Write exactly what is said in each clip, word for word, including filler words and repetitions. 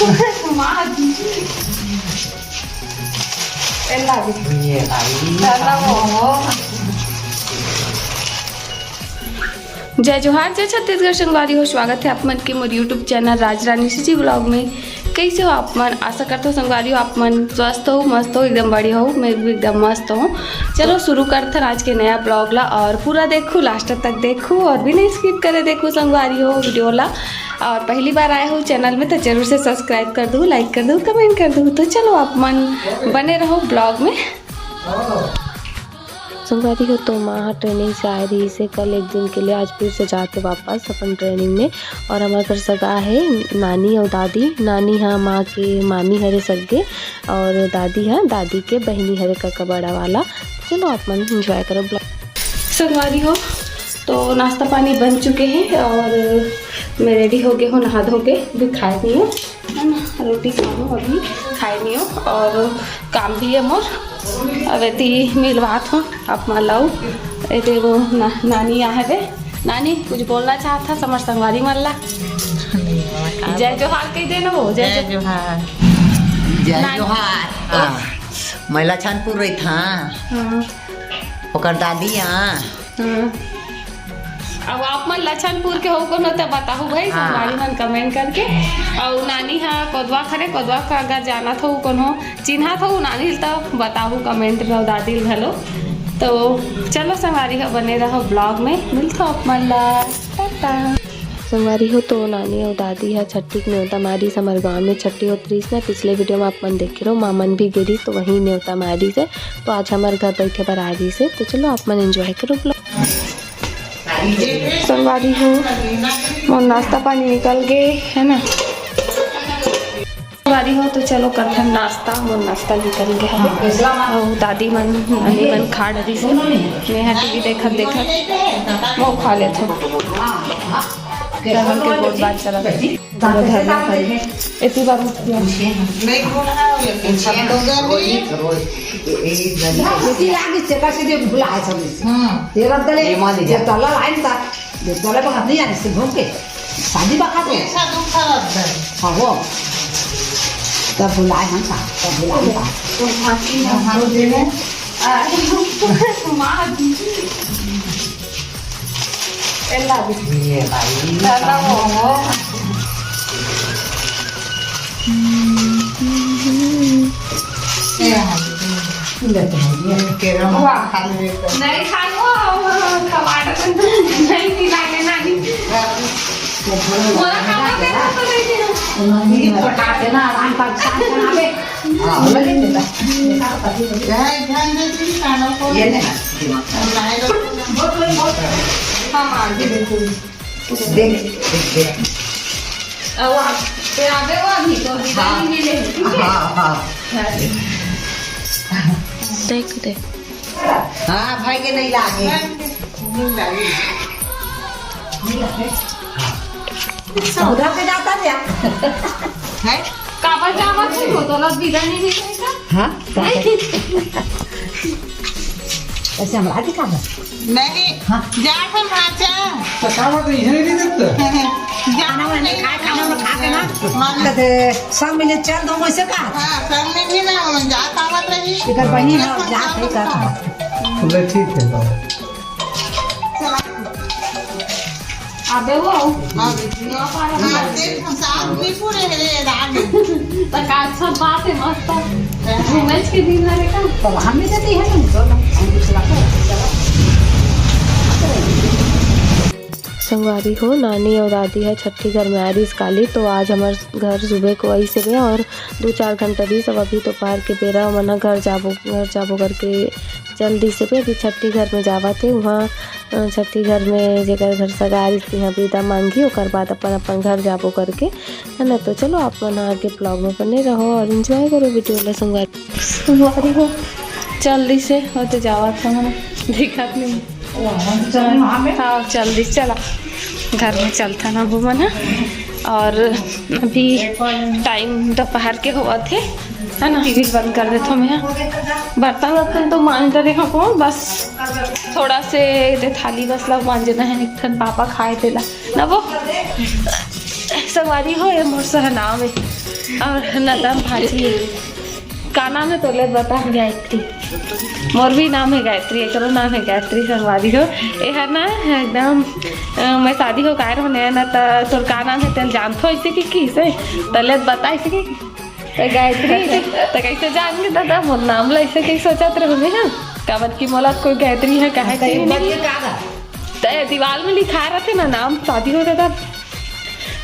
माँ जी। एला दे। ये भाई। दादा वो। जय जोहार, जय छत्तीसगढ़ संगवारी हो। स्वागत है आप मन के मोर YouTube चैनल राज रानी सीजी ब्लॉग में। कैसे हो आप मन? आशा करता हूँ संगवारी हो आप मन स्वस्थ हो, मस्त हो, एकदम बढ़िया हो। मैं भी एकदम मस्त हूँ। चलो शुरू करथन आज के नया ब्लॉग ला और पूरा देखू, लास्ट तक देखू और बिना स्किप करे देखू संगवारी हो वीडियो ला। और पहली बार आए हो चैनल में तो जरूर से सब्सक्राइब कर दू, लाइक कर दू, कमेंट कर दू। तो चलो आप मन बने रहो ब्लॉग में। संगवारी हो, तो माँ ह ट्रेनिंग से आए रहिस हे कल एक दिन के लिए, आज फिर से जाथे वापस अपन ट्रेनिंग में। और हमर घर सगा हे नानी अउ दादी। नानी ह माँ के मामी हरे सगे, और दादी ह दादी के बहिनी हरे, कका बड़ा वाला। चलो आप मन एंजॉय करो ब्लॉग। संगवारी हो, तो नाश्ता पानी बन चुके हैं और मैं रेडी हो गए हूँ नहा धो के। भी खाए नहीं हूँ, है ना, रोटी खाऊँ, अभी खाए नहीं हूँ और काम भी है मोर। अब एती मिलवात हूँ आप मन ला। एते वो ना, नानी आ हवे। नानी कुछ बोलना चाहत हस हमर संगवारी मन ला? जय जोहार कह देना वो, जय जय जो- जोहार। जय नानी। जोहार। हाँ। मैं लछनपुर रहिथंव। हाँ। ओकर दादी हाँ। हाँ। अब आप मन लछनपुर के हो कोनो त बताहू भाई, हाँ। संगवारी मन कमेंट करके। अउ नानी हा कोदवा खरे, कोदवा का अगर जानत हो कोनो, चिन्हत हो नानी ल त बताहू कमेंट में, दादी ल घलो। तो चलो संगवारी हो, बने रहो ब्लॉग में, मिलथो आप मन ला। टाटा। संगवारी हो, तो नानी अउ दादी ह छट्ठी के नेवता मारिस। हमर गांव में छट्ठी होत रहिस ना, पिछले वीडियो में आप मन देखे रहो, माँ मन भी गे रहिस, तो वहीं नेवता मारिस हे। तो आज हमर घर बैठे बर आ रहिस हे। तो चलो आप मन एंजॉय करो ब्लॉग। संगवारी हो, मोर नाश्ता पानी निकल गे, है ना। संगवारी हो, तो चलो करथन नाश्ता। मोर नाश्ता निकल गे हवे। अउ दादी मन, नानी मन खा डरिस हे। मेहा टीवी देखत देखत वो खा लेथन। घर के गोठ बात चलत हे। पूरा धरना पड़ी। एती बार उठ गया। एती लागी चेका से जे भुला है सब। हाँ। ये रख दले। ये मान लीजिए। ये तला लाइन था। ये तला बखत नहीं आने से घूम के। शादी बखत है। ऐसा दुख खराब है। हाँ, वो। तब बुलाए हम साथ, तब बुलाए हम साथ। तो मासी ने हम लोग देने, आ, माँ जी। एला भी। ये भाई। दादा वो। ये भाई। ले तो भाई, ये केरा वाह। खा ले तो। नहीं खाऊंगा, हम टमाटर नहीं, नहीं लागे नानी। मोला खाना दे दो तो नहीं दे। ये पटाखे ना, आराम कर, शांत बना ले। हाँ, बोला नहीं देता। ध्यान, ध्यान दे तू खाना को। ये ले ना, दिमाग। हम लाए तो। हाँ, हाँ, जी, बिल्कुल। देख, देख, देख। अब आप पे आ गए हो अभी, तो अभी हाँ। नहीं मिले, ठीक है? हाँ, हाँ। हाँ। देख, देख। हाँ, भाई के नहीं लागे। नहीं लागे। सौदा पे जाता क्या? है? काबर जावत है वो तो लग बिगड़ नहीं मिलेगा। हाँ? ऐसे हम राजी का है? नहीं। हाँ। जा अपन भांचा। तो का बात है, इधर ही नहीं देखते? जाना मैं नहीं खाए, खाना मैं खा के ना। मान कहते, सब मिले चल दो वैसे का? हाँ, सब में भी ना, हम जात आवत रही। इधर बनी ना, जात नहीं कर। ले ठीक है, बाबा। चला। अबे वो। हाँ, देखिए। हाँ, देख, हम साथ भी पूरे रे, राग। तो का अच्छा बात है, मस्त। घूमे के दिन ना रे का? तो हम भी देती है ना, तो हम भी चलाते हैं, चला। संगवारी हो, नानी अउ दादी ह छट्ठी घर में आ रहिस काली, तो आज हमर घर सुबह को आई से गए और दो चार घंटा रहिस। अब अभी दोपहर के बेरा ओमन ह घर जाबो, घर जाबो करके चल दिस हे। अभी छट्ठी घर में जावत हे, उहाँ, अ, छट्ठी घर में जेकर घर सगा रहिस, तिहाँ विदा मांगही, ओकर बाद अपन, अपन घर जाबो करके, है ना। तो चलो, आप मन आगे ब्लॉग में बने रहो और एंजॉय करो वीडियो ला संगवारी। संगवारी हो, चल दिस हे, वो तो जावत हे, हमन दिखत नहीं। हाँ, चल दिस, चला। घर में चलथन अब मन ह। और अभी टाइम दोपहर के होवत हे, है ना? टीवी बंद कर देथो मैं। बर्तन वर्तन तो मांज डरे हो, बस थोड़ा से दे थाली बस ला मांजना है, एक ठन पापा खाए तेला। ना वो संगवारी हो, ये मोर सहनाम है। और नदम भाजी, का नाम है तोले बता? गायत्री। मोर भी नाम है गायत्री, एकरो नाम है गायत्री संगवारी हो। ए हर ना एकदम, अ, मैं शादी हो काय रहो नया ना, त तोर का नाम है तेल जानथो ऐसे कि किसे तले बता ऐसे कि त गायत्री, त कैसे जान के दादा मोर नाम ला ऐसे कहीं सोचत रहो मैं, हाँ? काबर कि मोला कोई गायत्री है कहे चाहिए नहीं। त दीवाल में लिखा रहते ना नाम शादी हो दादा,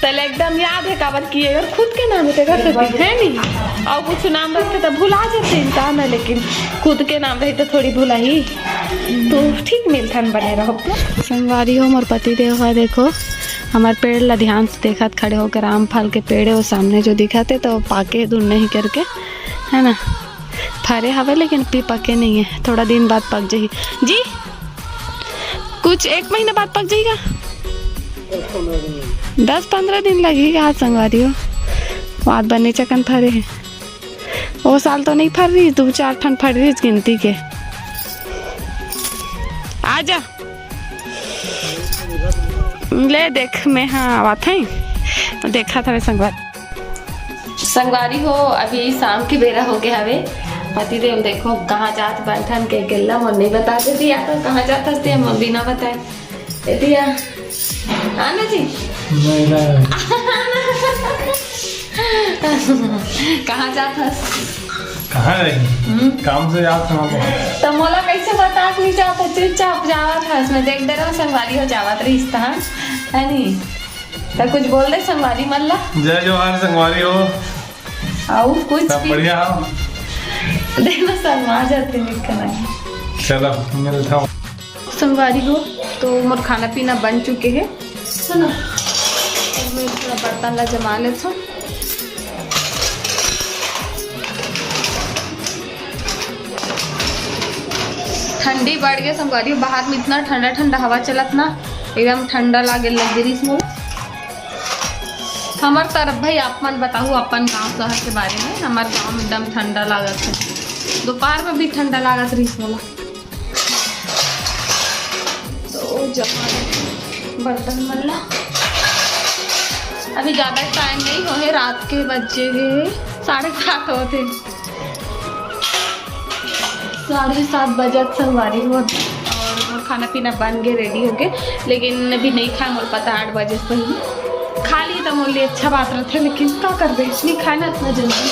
तले एकदम याद है काबर कि अगर खुद के नाम है तेकर से है नहीं, और कुछ नाम रखते तो भुला जाते इंसान है, लेकिन खुद के नाम रही तो थोड़ी भुलाही। तो ठीक मिलथन, बने रहो। संगवारी हो, मोर पति देव है, देखो हमार पेड़ ला ध्यान से देखत खड़े होकर, आम फल के पेड़ है वो सामने जो दिखत है, तो पाके दूर नहीं करके, है ना, फरे हवे लेकिन पी पके नहीं है, थोड़ा दिन बाद पक जाही। जी, कुछ एक महीना बाद पक जाएगा, दस पंद्रह दिन लगेगा। हाँ संगवारी हो, बात बने चकन फरे है। वो साल तो नहीं फर रही, दो चार ठन फर रही गिनती के। आजा, ले देख मैं, हाँ, आवत है, देखा था संगवारी। संगवारी हो, अभी शाम के बेरा हो गया हवे। पति देव देखो कहाँ जात, बंठन के गेल्ला मोर नहीं बताते दिया, तो कहाँ जात हस्ते मोर बिना बताए। ए दिया, आना जी। नहीं, नहीं। कहाँ जात हस? कहाँ रही? हम्म। काम से जात हूँ। तो मोला कैसे बता के नहीं जात हस? चुपचाप जावत हस, मैं देख डरे संगवारी हो जावत रहीस त, है नी? त कुछ बोल दे संगवारी मन ला। जय जोहार संगवारी हो। आऊ कुछ सब भी? बढ़िया हो? देखो शर्मा जाते निकल आए। चलो मिलता हूँ। संगवारी हो, तो मोर खाना पीना बन चुके है, सुनो, अब मैं थोड़ा बर्तन ला जमा लेथो। ठंडी बढ़ गए संगवारी हो, बाहर में इतना ठंडा ठंडा हवा चलत ना, एकदम ठंडा लागे लग रही मोला। हमर तरफ भाई आप मन बताहू अपन गांव शहर के बारे में। हमर गांव में एकदम ठंडा लागत है, दोपहर में भी ठंडा लागत रही मोला। तो जमा बर्तन मन ला। अभी ज्यादा टाइम नहीं हो है, रात के बजे है साढ़े सात होते। साढ़े सात बजत संगवारी हो, और मोर खाना पीना बन गए, रेडी हो गए, लेकिन अभी नहीं खाए। मोर पता आठ बजे से पहले खा लिए तो मोर लिए अच्छा बात रहते, लेकिन का करबे, नहीं खाए ना इतना जल्दी,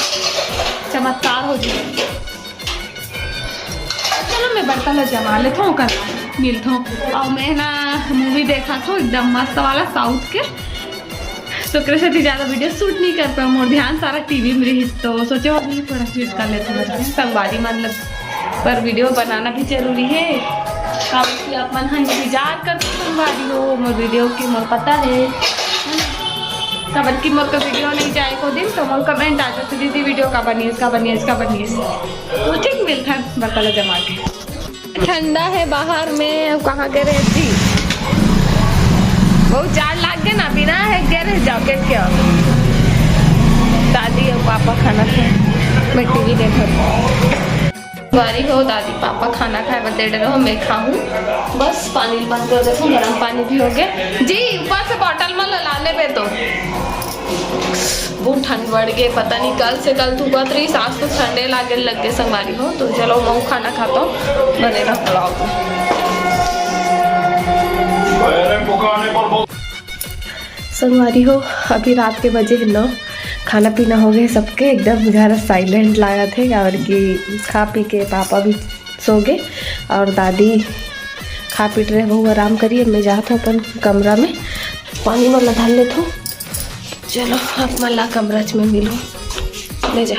चमत्कार हो जाए। चलो मैं बर्तन ला जमा लेथो, ओकर बाद मिलथो। और मैं ना मूवी देखा थो एकदम मस्त वाला साउथ के, तो ओकरे सेती ज्यादा वीडियो शूट नहीं कर पाऊँ, मोर ध्यान सारा टीवी में रही, तो सोचे अभी थोड़ा शूट कर लेते हैं संगवारी मन लग, पर वीडियो बनाना भी जरूरी है। काबर कि आप मन ह इंतजार करते संगवारी हो मोर वीडियो के, मोर पता है, है ना? काबर कि मोर का वीडियो नहीं जाए को दिन तो मोर कमेंट आ जाते, "दीदी वीडियो का बनिए, इसका बनिए, इसका बनिए।" तो ठीक मिलता है बर्तन ला जमा के। ठंडा है बाहर में, अब कहाँ गए रहे जी? बहुत जाड़ लाग गए ना, बिना है गए रहे जैकेट के। दादी और पापा खाना खाए, मैं टीवी देख रही। बारी हो दादी पापा खाना खाए बर दे रहे हो, मैं खाऊं। बस पानी बंद कर देता हूँ, गर्म पानी भी हो गया जी। ऊपर से बॉटल में ला लेबे तो। बहुत ठंड बढ़ गए, पता नहीं कल से कल थूकत रही, सांस तो ठंडे लागे लग गए संगवारी हो। तो चलो मैं खाना खाता हूँ, बने रहो vlog में। संगवारी हो, अभी रात के बजे है नौ, खाना पीना हो गए सबके, एकदम घर साइलेंट लागत है, और कि खा पी के पापा भी सो गए और दादी खा पीट रहे, बहू आराम करिए, मैं जात हूँ अपन कमरा में, पानी मन ला धर लेत हूँ। चलो, आप मन ला कमरा में मिलूँ, ले जा।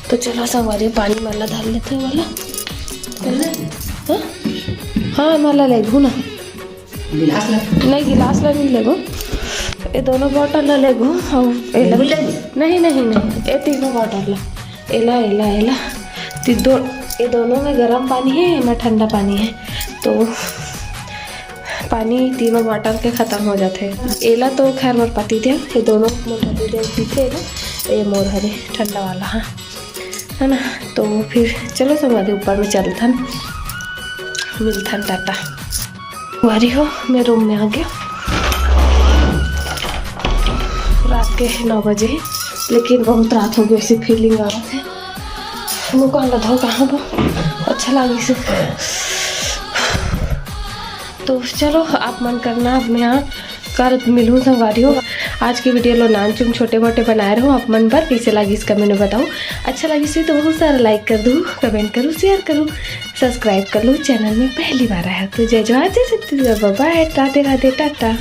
तो चलो संगवारी, पानी मन ला धर लेते वाला। हाँ? हाँ, मन ला लेगू ना। गिलास ला। नहीं, गिलास ला नहीं लेगू। ये दोनों बॉटल ला लेगू। और ये ला लेगू, लेगू। नहीं, नहीं, नहीं। ये तीनों बॉटल ला। एला, एला, एला। ती दो, ये दोनों में गर्म पानी है, एमा ठंडा पानी है। तो पानी तीनों बॉटल के खत्म हो जाते हैं। एला तो खैर मोर पति देव, ये दोनों मोर पति देव पीथे ना, ये मोर हरे ठंडा वाला, हाँ, है ना। तो फिर चलो संगवारी ऊपर में चलथन, मिलथन, टाटा। संगवारी हो, मैं रूम में आ गया, रात के नौ बजे। लेकिन बहुत रात हो गई, ऐसी फीलिंग आवत हे। मुँह कान ला धो कहाँ बा, अच्छा लागिस। तो चलो, आप मन करना अपने यहाँ, कल मिलूँ संगवारी हो। आज के वीडियो ला नानचुन छोटे मोटे बनाए रहूँ आप मन बर। कैसे लागिस कमेंट में बताओ, अच्छा लागिस तो बहुत सारा लाइक कर दू, कमेंट करू, शेयर करू, सब्सक्राइब कर लू चैनल में पहली बार आया तो। जय जोहार, जय छत्तीसगढ़, बाय बाय, राधे राधे, टाटा।